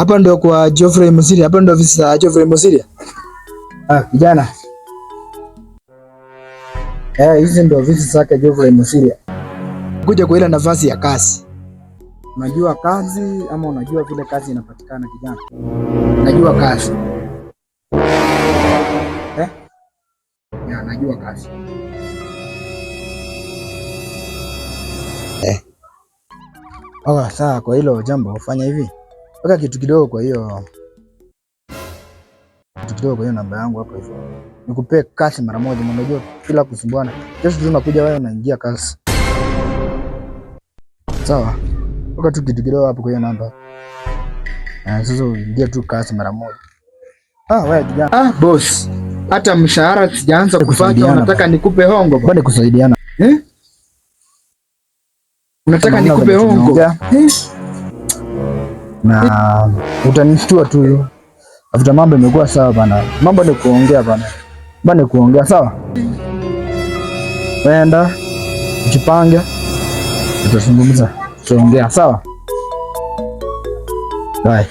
Hapa ndo kwa Geoffrey Mosiria, hapa ndo ofisi za Geoffrey Mosiria. Ah, kijana. Eh, hizi ndo ofisi zake Geoffrey Mosiria. Kuja kwa ile nafasi ya kazi. Unajua kazi ama unajua vile kazi inapatikana kijana? Najua kazi. Eh? Ya, najua kazi. Eh. Okay, sawa, kwa hilo jambo fanya hivi. Weka kitu kidogo kwa hiyo kitu kidogo kwa hiyo namba yangu hapo hivyo. Nikupe kazi mara moja, unajua bila kusumbuana. Kesho tu unakuja wewe unaingia kazi. Sawa? Weka tu kitu kidogo hapo kwa hiyo namba. Sasa uingie tu kazi mara moja. Ah, wewe kijana. Ah, boss. Hata mshahara sijaanza kupata, Kusaidiana unataka bana. nikupe hongo bwana? Bado kusaidiana. Eh? Unataka Kama nikupe mna hongo? tunaongea. Eh? Na utanishtua tu. Afuta mambo imekuwa sawa bana. Mambo ni kuongea bana. Bana ni kuongea sawa? Wenda ujipange, tutazungumza, tutaongea sawa? Bye.